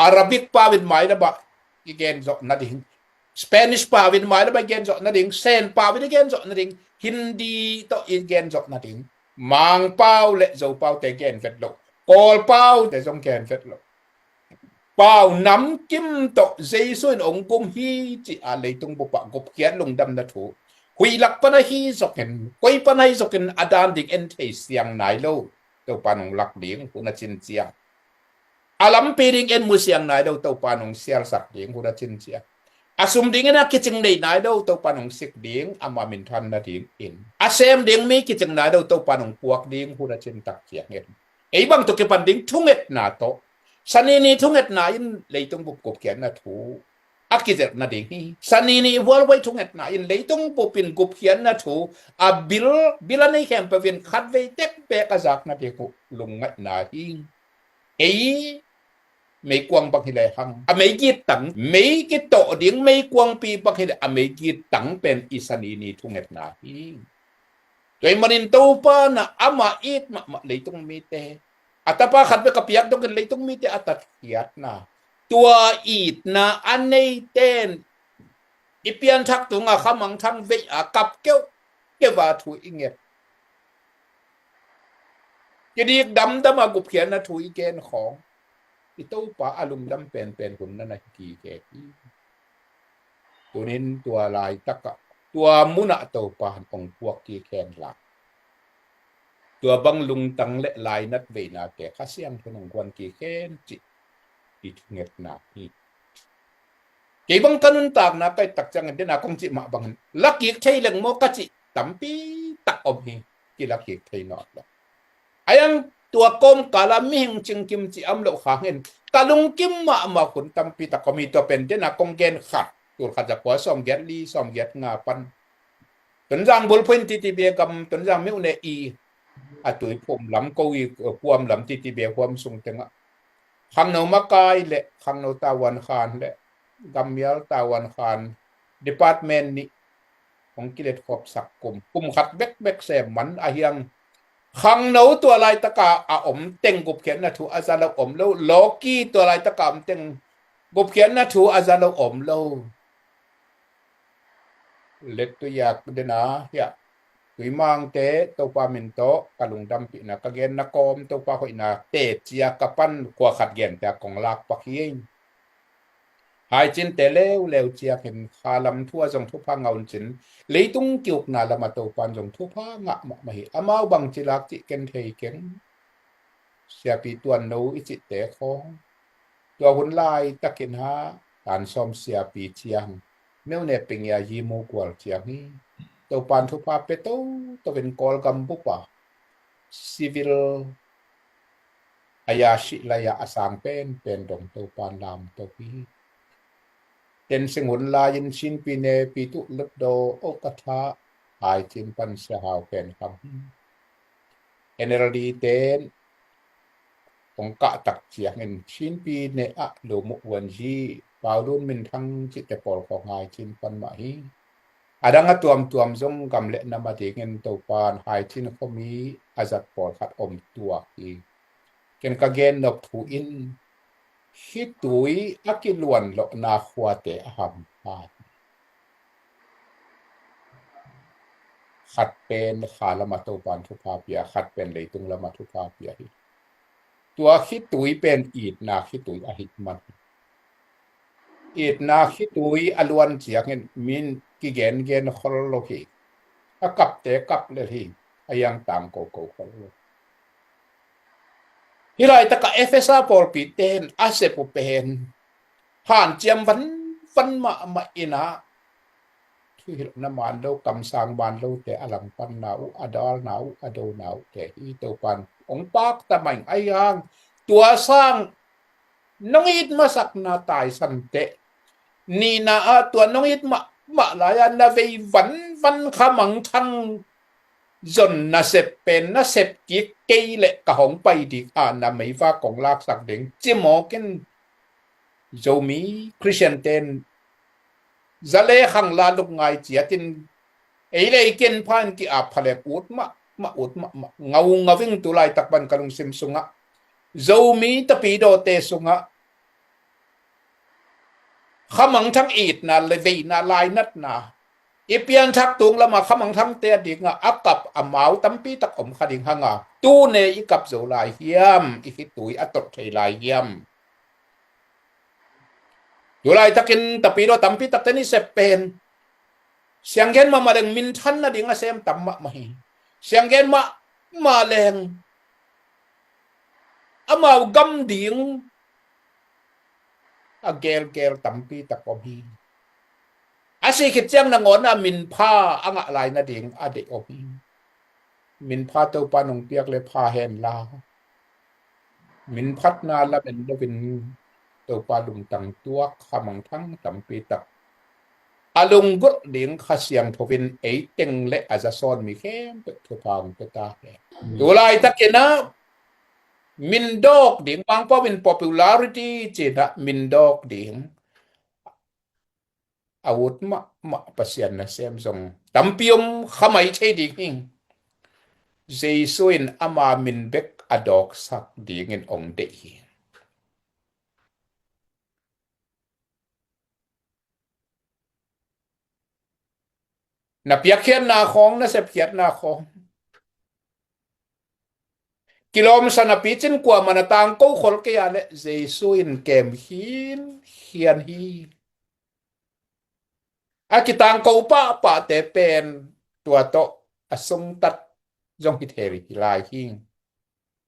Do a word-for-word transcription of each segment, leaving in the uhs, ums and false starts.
Arabic pau in mailam ah i gen zawh nading, Spanish pau in mailam ah i gen zawh nading, Sen pau in i gen zawh nading, Hindi tawh i gen zawh nading, Mangpau le Zopaute gen vet lo, Kawlpaute zong gen vet lo. Pau namkim tawh Jesu in hong gum hi ci-a leitung bupah gupkhiat lungdamna thu, huih lak pan ahi zokin, koi pan ahi zokin a dan ding en thei siang nai lo Topa in hong lak ding hun a cin ciang, a lampi ding en mu siang nai lo Topa in hong sialsak ding hun a cin ciang, a sum dingin a kicing nei nai lo Topa in hong sik ding, ama minthan nadingin a sem ding mi kicing nai lo Topa in hong puak ding hun a cin tak ciangin, ei bang tawh kipan ding thungetna tawh, Sanini thungetna in leitung bup gupkhiatna thu a kizelh nading hi. Sanini vualvai thungetna in leitung bup in gupkhiatna thu a bil, bil a nei khempeuh in khatvei tek beek a zak nading uh lungngaihna hi. Ei meikuang bang hi lehang a meigit tang, mei kitawh ding meikuangpi bang hi leh a meigit tang pen i Sanini thungetna hi. Tua ahih manin Topa in amah it mahmah leitung mite, a tapa khat bek a piak dongin leitung mite a tatkhiatna, tua itna a neite in i pianthak tungah khamangthang vei a kap keuhkeuh a thu i nget, kidik damdam a gupkhiatna thu i gen khawng, i Topa a lungdam penpen hun na na hi kik hi. Tunin tua laitakah, tua munah Topa in hong puak kik hen la, tua bang lungtang le lainat veinate Kha Siangtho in hong guan kik hen cih i thungetna hi. Kei bang ka nuntakna ka et tak ciangin, dena kong cih mah bangin, la kik thei leng maw ka cih tampi tak om hi. Kila kik thei nawn lo. A iang tua kawmkala mihing cingkim cih a om loh khangin ka lungkim mahmah hun tampi tak om hi. Tua pen dena kong gen khat, tul khat za kua sawmgiat li, sawmgiat nga pan Tonzang bulphuh in T T B gam, Tonzang myone i a tuiphum lam, ko i kuam lam T T B huam sung tengah khangno makai le khangno tavuan khan le gammial tavuan khan department nih hong kilet khopsak kum, kum khat bekbek sem man a hiang. Khangno tua laitaka a om teng gupkhiatna thu a za lo om lo, lawki tua laitaka a om teng gupkhiatna thu a za lo om lo. Let tuiak dena hiah tuimangte Topa min tawh ka lungdampihna ka genna kawm, Topa hoihna te cia ka pan kua khat gente a kong lak pak hi. Haicinte leuleu ciakin khalam thu a zong thupha ngah un cin, leitung kiukna lamah Topa in zong thupha ngah mahmah hi. Amau bangci lak cih ken thei keng. Siapi Tuanno i cihte khawng, tua hun laitakin ha, tan sawm siapi ciang, myone pingia yimu gual ciang hi. Topa in thupha pia toto in Kawlgam bupa civil a ya sih lai-ah a sang penpen dong Topa in lamto hi. Tensing hun lai-in Sinpi ne Pi Tuh Lutdaw oh ka tha, Haicin pan Sia Hau Pen Kham hi. N L D ten hong kah tak ciangin Sinpi ne ah Lumuh Vuanzi, Paulun Minthang cihte pawl khawng Haicin pan mah hi. A dang a tuamtuam zong gam le nam a dingin Topa in Haicin khuami a zat pawlkhat om tuak hi. Ken ka gen nop thu in khitui a kiluan lawhna khuate a hampha hi. Khat pen kha lamah Topa in thupha pia, khat pen leitung lamah thupha pia hi. Tua khitui pen itna khitui ahih man, itna khitui a luan ciangin min kigengen khol lo hi. A kapte kap lel hi. A iangtang koko khol lo. Hih laitakah Efesa pawlpi ten a sep uh pen hanciam vanvan mahmah in ah, thuhilhna man lo, kamsang man lote a langpanna uh, a dalna uh, a dona uh te hi. Topa in hong pakta mah ing. Ahi hang tua sang nong it masakna taisan teh, nihna ah tua nong it mahmah lai-a na vei vanvan khamangthang zon nasep pen nasep kik kei leh ka hong pai dik a na meivak kong laksak ding ci mawk in. Zomi Khristian ten zale khang la luk ngai ciatin ei le ei ken phan ki-ap phalek ut mahmah, ut mahmah, ngaungau ing. Tu laitak pan ka lungsim sungah Zomi tapidawte sungah Khamangthang itna le veina lainatna i pianthak tung lama khamangthangte a dinga a kap amau tampi tak om kha ding hanga tune i kap zo lai hiam, i khitui a tolh thei lai hiam? Tulaitakin tapidaw tampi takte ni sep pen sianggen mahmah leng minthan nading a sem tam mahmah hi. Sianggen mahmah leng amau gam ding a gelgel tampi tak om hi. A si khit ciang nangawn a minpha a ngah lai nading a deih om hi. Minpha Topa nong piak le pha hen la, minphatna lamen loin Topa lungtang tuak khamangthang tampi tak a lunggulh ding Kha Siangtho in ei teng le a zasawn mi khempeuh thupha hong pia ta hen. Tulaitakin ah mindawk ding, Mangpau in popularity cih ah mindawk ding a ut mahmah Pasian nasem zong tampi om kha mai thei ding hi. Jesu in ama min bek a dawksak dingin ong deih hi. Na piakkhiatna khawng, na sepkhiatna khawng kilawmsa napi cin kuamah na tangko khol kei a leh Jesu in kem khin khian hi. A kitangko pahpahte pen tua tawh a sungtat zong hi thei hi lai hi.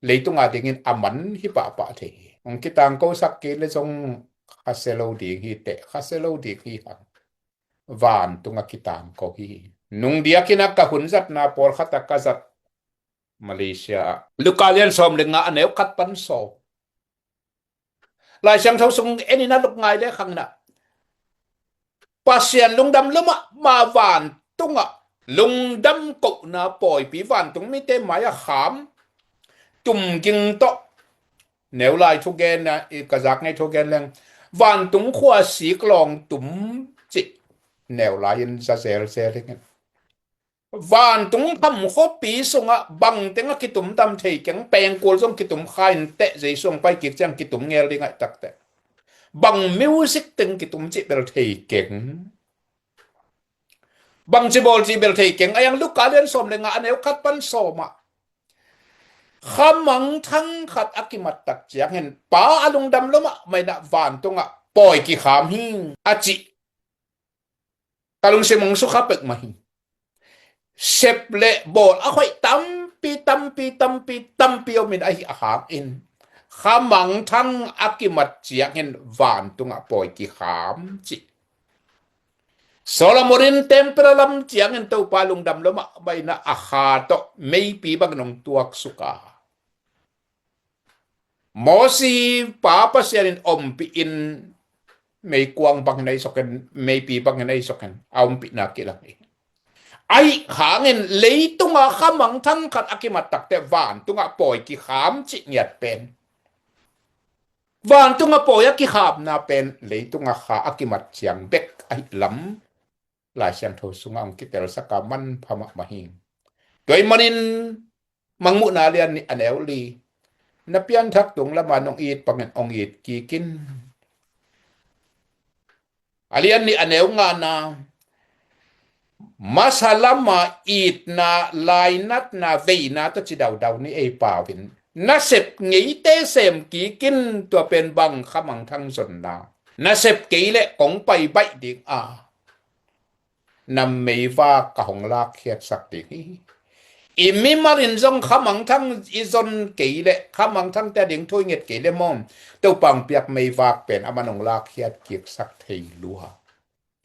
Leitung a dingin a man hi pahpah thei hi. Hong kitangkosak kei le zong khasia lo ding hi teh, khasia lo ding hi hang. Vantung a kitangko hi. Nungdiakin a ka hun zatna pawlkhat a ka zat Malaysia ah Luka lian sawm le nga a neu khat pan sawm. Lai Siangtho sung en in a luk ngai le khang in ah Pasian lungdam lua mahmah, vantungah lungdam kohna pawipi vantung mite mai-ah kham tumging tawh, neu lai thugen ah i ka zak ngei thugen leng, vantung khua sik lawng tum cih neu lai-in za zelzel dingin, vantung tham khuapi sungah bangteng a kitum tam thei keng, pengkul zong kitum kha in teh, Jesu hong pai kik ciang kitum ngel ding aih tak teh. Bang music teng kitum cih bel thei keng. Bang ci bawl cih bel thei keng. A yang Luka lian sawm le nga a neu khat pan sawm ah khamangthang khat a kimat tak ciangin Pa a lungdam lua mahmah in ah vantungah pawi kikham hi a cih ka lungsim hong sukha peuhmah hi. Sep le bawl a hoih tampi, tampi, tampi, tampi om in ahi a hangin khamangthang a kimat ciangin vantungah pawi kikham cih. Solomon in tempel a lam ciangin Topa lungdam lua mahmah in ah a kha tawh meipi bangin hong tuaksuk a, Mosi pa Pasian in ompih in meikuang bangin a i sok in, meipi bangin a i sok in, a ompihna kilang hi. Ahi hangin leitunga khamangthang khat a kimat tak teh vantungah pawi kikham cih ngiat pen, vantungah pawi a kikhamna pen leitungah kha a kimat ciang bek ahi lam Lai Siangtho sungah hong kitelsak a manpha mahmah hi. Tua ahih manin Mangmuhna lian nih a neu li, na pianthak tung lama nong it bangin hong it kik in. A lian nih a neu ngana, masa lama itna, lainatna, veina tawh ci daudau ni ei pau in. Na sep ngeite sem kik in, tua pen bang khamangthang zonna. Na sep kei leh kong pai baih ding a, na meivak ka hong lakkhiatsak ding hi. I mimal in zong khamangthang i zon kei leh, khamangthangte a ding thu i nget kei leh maw, Topa hong piak meivak pen aman hong lakkhiat kiksak thei lua.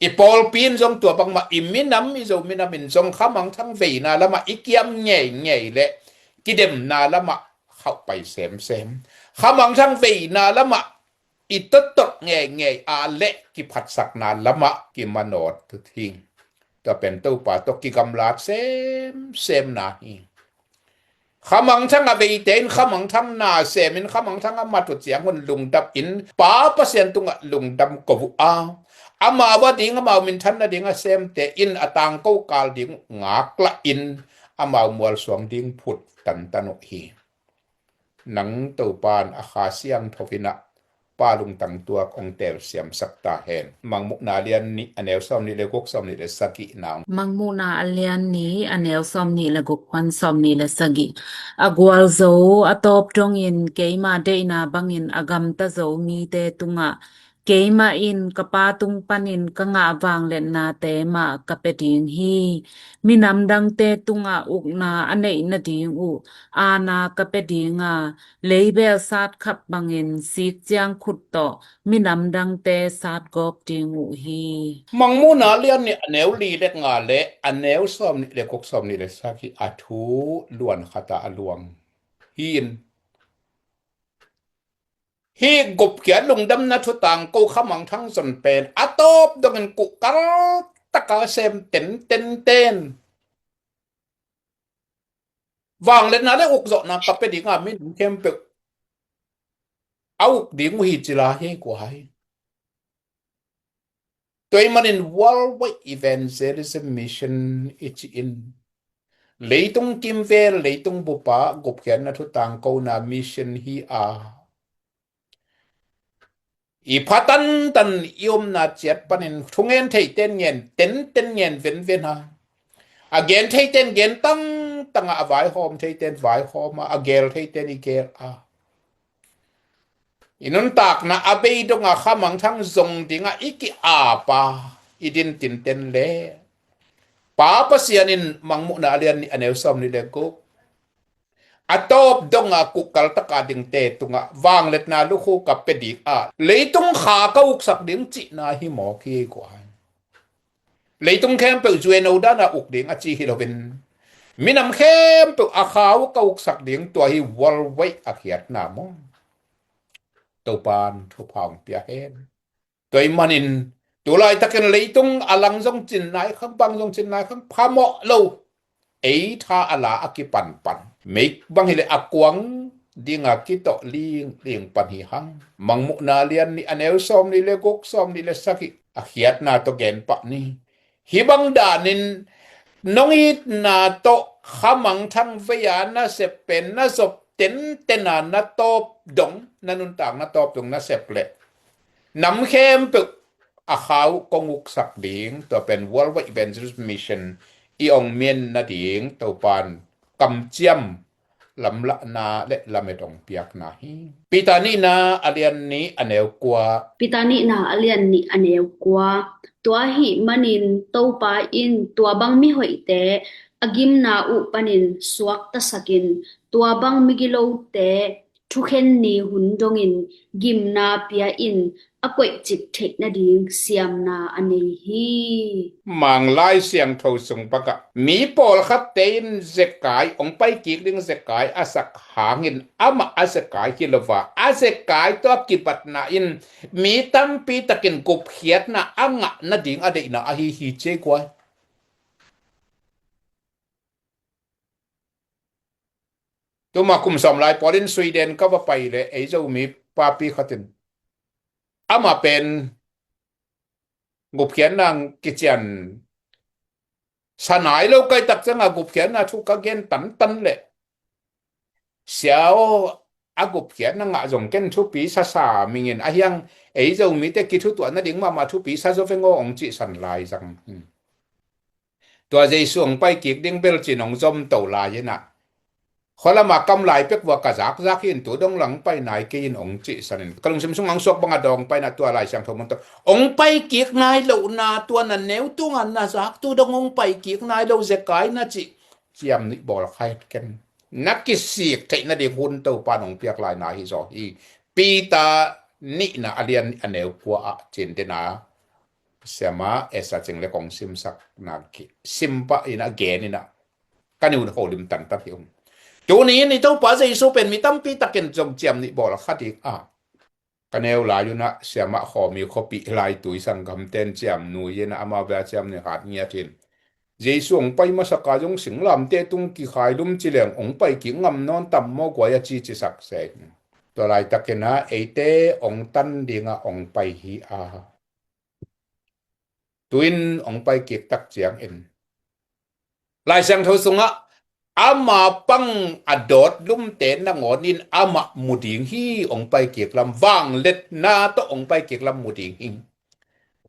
I pawlpi in zong tua bangmah, i minam, i Zo minam in zong khamangthang veina lamah i kiam ngeingei leh kidemna lamah khauhpai semsem. Khamangthang veina lamah i tottot ngeingei a leh kiphatsakna lamah kimanawt hi. Tua pen Topa tawh kigamlat semsemna hi. Khamangthang a veite in khamangthang na sem in khamangthang a mat uh ciang hun lungdam in Pa Pasian tungah lungdam ko uh a, amau a ding, amau minthan nading a semte in a tangko kal ding uh ngaklah in amau mualsuang ding phut tantan uh hi. Nang Topa in a Kha Siangtho in ah Pa lungtang tuak hong telsiamsak ta hen. Mangmuhna a lian nih a neu sawm nih le guk, sawm nih le sagihna. Mangmuhna a lian nih a neu sawm nih le guk pan sawm nih le sagih. A gualzo a tawp dongin keima deihna bangin a gamta zo mite tungah keimah in ka Pa tung panin ka ngah vangliatnate mah ka pia ding hi. Minam dangte tungah ukna a neih nading uh aana ka pia ding a, leibel sat khap bangin sik ciang khut tawh minam dangte sat gawp ding uh hi. Mangmuhna a lian nih a neu li le nga le a neu sawm nih le guk, sawm nih le sagih a thu luan khat ah a luang hi in. Hih gupkhiat lungdamna thutang ko khamangthang zon pen a tawp dongin kuhkal taka sem tenten ten vangliatna le ukzawhna ka pia ding a, minam khempeuh a uk ding uh hi ci lai hi kua hai. Tua ahih manin worldwide evangelism mission i cih in leitung kimvel, leitung bup ah gupkhiatna thutang kona mission hi a, i pha tantan i omna ciat panin thungen theiten ngen tenten ngen venven a, a gen theiten gen tangtang a, a vaihawm theiten vaihawm a, a gel theiten i gel a, i nuntakna a bei dong a khamangthang zong ding a i ki-ap a i din tinten le Pa Pasian in Mangmuhna a lian nih a neu sawm nih le guk a tawp dong a kuhkal taka dingte tungah vangliatna lukhu ka pia ding a, leitung kha ka uksak ding cihna hi mawk hi kua hai. Leitung khempeuh U N O dan a uk ding a ci hi loin, minam khempeuh a kha uh ka uksak ding, tua hi worldwide a khiatna maw. Topan thupha hong pia hen. Tua ahih manin tu laitakin leitung a lang zong cin nai khang, bang zong cin nai khang, phamawh lo, ei tha a la a kipanpan, meik bang hileh a kuang ding a kitawh lingling pan hi hang. Mangmuhna a lian nih a neu sawm nih le guk, sawm nih le sagih a khiatna tawh gen pah ni. Hih bang danin nong itna tawh khamangthang vei a na sep pen na zop tenten a, na tawp dong, na nuntak na tawp dong na sep leh nam khempeuh a kha uh kong uksak ding, tua pen Worldwide Evangelist Mission i ong mian nading Topan kamciam, lamlahna le lamet ong piakna hi. Peter nihna a lian nih a neu kua. Peter nihna a lian nih a neu kua. Tua ahih manin Topa in tua bang mihoihte a gimna uh panin suaktasakin, tua bang migilote thukhen ni hun dongin gimna pia in a koihcip theih nading siamna a nei hi. Mang Lai Siangtho sung pakah mi pawlkhatte in zekai, ong paikik ding zekai a sak hangin amah a zekai hi lo a, a zekai tawh a kibatna in mi tampi takin gupkhiatna a ngah nading a deihna ahi hi ci ei kua. Tuma kum sawm lai pawlin Sweden ka va pai leh ei Zomi papi khatin amah pen gupkhiatna kician sa nai lo kai tak cianga gupkhiatna thu ka gen tantan leh, "Sia aw, a gupkhiatna ngah zong ken thupi sasa mingin ahiang ei Zomite kithutuah nading mahmah thupi sa zo veng aw," ong cihsan lai zang. Hmm. Tua Jesu ong paikik ding belcin ong zomto lai inah, "Khualama kam lai pek vua ka zakzak hi in tu dong lang pai nai kei in," ong cihsan in, "Ka lungsim sungah ong suak banga dawng paina tua Lai Siangtho mun tawh ong paikik nai lohna tua na neu tunga na zak tu dong ong paikik nai lo zekai na cih ciam nih bawl kha het ken. Na kisik theih nading hun Topa nong piak laina hi zaw hi." Peter nihna a lian nih a neu kua ah cin dena siama esa cing le kong simsak na ki simpah ina gen ina ka niu holim tantan hi ung. Tuni in i Topa Jesu pen mi tampi takin zong ciam nih bawl kha ding a, ka neu lai unah siamah khawmi khuapi lai tui sanggamten ciam nui inah amau bia ciam nih hat ngiat in, Jesu ong pai masaka zong singlamte tung kikhai lum ci leng ong pai kik ngam nawn tam maw guai a ci cisak se. Tua laitakinah eite ong tan dingah ong pai hi a, tuin ong pai kik tak ciangin Lai Siangtho sungah Ama pang a dawt lumte nangawnin amah mu ding hi, ong pai kik lam, vangliatna tawh ong pai kik lam mu ding hi.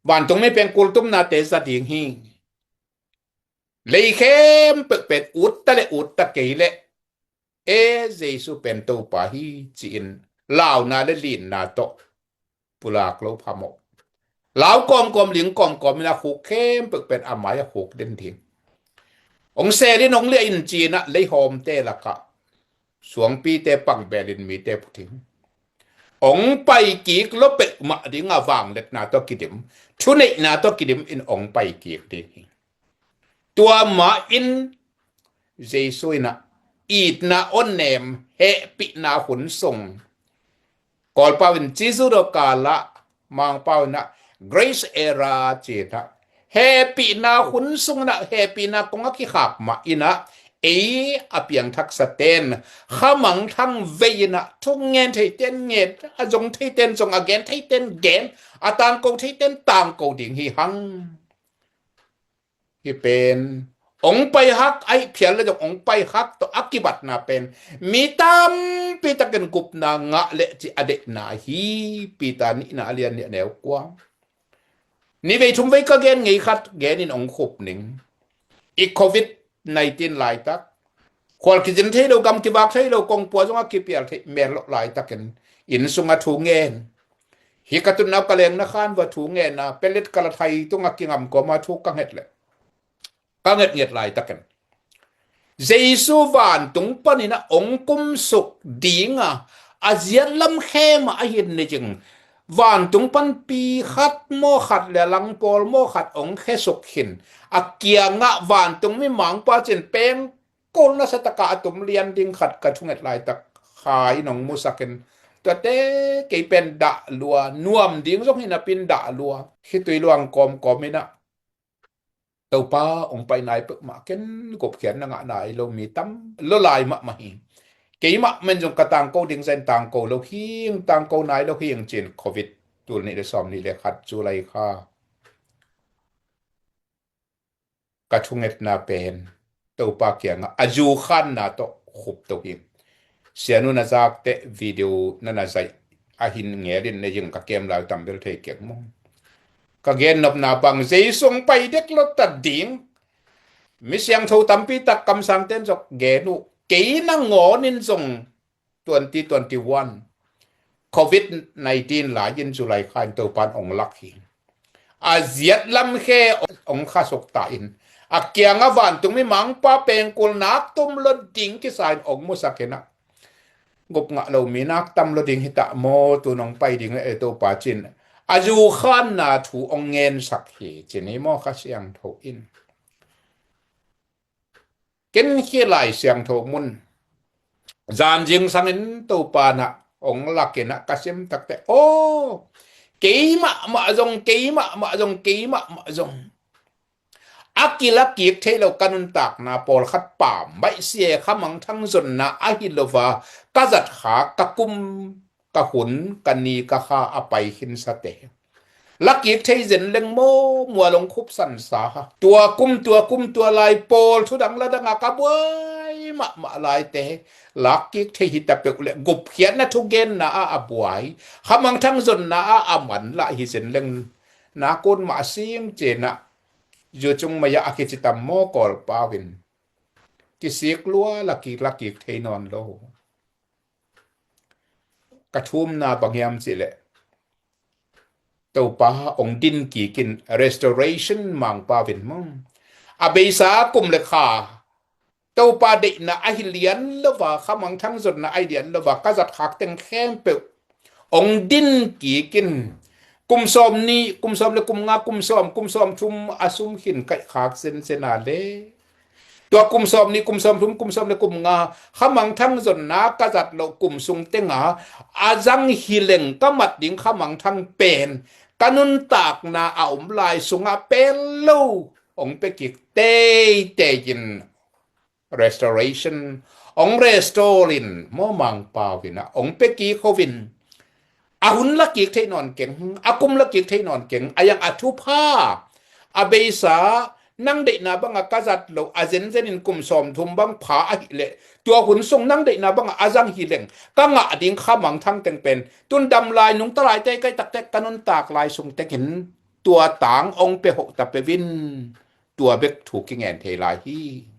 Vantungmi pengkul tumnate za ding hi. Lei khempeuh pen utta le utta kei leh, e, Jesu pen Topa hi ci-in launa le linna tawh pulak lo phamawh. Lau kawmkawm, ling kawmkawm in a khuk khempeuh pen a mai a khuk den ding. Ong selin ong liah in ci-in ah leihawmte lakah suangpite pangbelin mite phuthing. Ong pai kik lo peuhmah ding a vangliatna tawh kidim, thuneihna tawh kidim in ong pai kik ding hi. Tua mah in Jesu in ah itna awnem hehpihna hun sung, Kawlpau in Jesu do kala, Mangpau in ah Grace Era ci-in ah, hehpihna hun sung in ah hehpihna kong a kikhak mah in ah ei a piangthaksa ten khamangthang vei in ah thungen thei ten ngen, a zong thei ten zong, a gen thei ten gen, a tangko thei ten tangko ding hi hang. Hi pen ong pai hak, aih phial le zong ong pai hak tawh a kibatna pen mi tampi takin gupna ngah leh ci a deihna hi. Peter nihna a lian nih a neu kua. Ni vei thum vei ka gen ngei khat genin ong khup ning. I covid nineteen laitak, khual kizin thei lo, gam kivak thei lo, kongpua zong a kipial thei mel loh laitakin inn sunga thu ngen. Hi ka tutna uh ka lengna khan va thu ngen a, pelet ka la thai tunga kingam kawma thu ka nget leh, ka ngetnget laitakin Jesu vantung panin a ong kumsuk ding a, a ziat lam khem a ahin ni cing. Vantung panpi khat maw khat le a lang pawl maw khat ong khesuk hin, a kiangah vantung mi mangpa cin pengkul nasa taka a tum lian ding khat ka thunget laitak Kha in ong musakin, tuate kei pen dah lua, nuam ding zong hi napin dah lua. Khitui luang kawmkawm in ah Topa ong pai nai peuhmah ken gupkhiatna ngah nai lo mi tam lua lai mahmah hi. Keimah men zong ka tangko ding zahin tangko lo hing, tangko nai lo hing cin covid tul nih le sawm nih le khat July kha ka thungetna pen Topa kiangah a zukhanna tawh khup to hing. Sianu na zakte video na na zaih a hin ngelin nei hing, ka kem lai tam bel thei kek maw. Ka gennopna bang Jesu ong pai dek lo ta ding. Mi siangtho tampi tak kamsangten zong gen uh, kei nangawnin zong twenty twenty-one covid nineteen lai-in July kha in Topan ong lak hi. A ziat lam khe ong khasuk ta in, a kianga vantung mi mangpa pengkul nak tum lo ding kisa in ong musak hi na. Gup ngah lo mi nak tam lo ding hi ta maw, tu nong pai ding e Topa cin a zukhanna thu ong ngensak hi cin hi maw Kha Siangtho in. Ken hi Lai Siangtho mun zan zingsangin Topa na ong lakin ah ka sim takte, aw, keimah mah zong, keimah mah zong, keimah mah zong a kilak kik thei lo ka nuntakna pawlkhat pam baih sia, khamangthang zonna ahi lova ka zat khak, ka kum, ka hun, ka ni, ka kha a pai khinsate. Lakik thei zen leng maw, mual ong khup sansa ha. Tua kum, tua kum, tua lai pawl thudang ladanga ka buai mahmah laite lakik thei hi ta peuh le gupkhiatna thugenna ah a buai, khamangthang zonna ah a man lah hi zen leng, nakun mah a sing cin ah zu cung mai-ah a kici tam maw Kawlpau in. Kisik lua, lakik, lakik thei nawn lo. Ka thumna bang hiam cih leh Topa ong din kik in, restoration mangpau in maw. A beisa kum le kha Topa deihna ahi lian lova, khamangthang zonna ahi lian lova ka zat khak teng khempeuh ong din kik in, kum sawm nih, kum sawm le kum nga, kum sawm, kum sawm thum a sum khin kaih khak sensen a le, tua kum sawm nih, kum sawm thum, kum sawm le kum nga khamangthang zonna ka zat loh kum sung tenga a zang hi leng ka mat ding khamangthang pen ka nuntakna a om lai sungah pel lo ong pia kik teitei in, restoration, ong restore in maw mangpau in ah ong pia kik ho in. A hun lakik thei nawn keng, a kum lakik thei nawn keng, a yang a thupha, a beisa nang deihna bangah ka zat loh a zenzenin kum sawmthum bang pha ahih leh, tua hun sung nang deihna bangah a zang hi leng ka ngah ding kha mangthang teng pen tun dam lai nungta laite kai takte ka nuntak lai sung tekin tua tang ong pia hoh ta peuh in, tua bek thu kingen thei lai hi.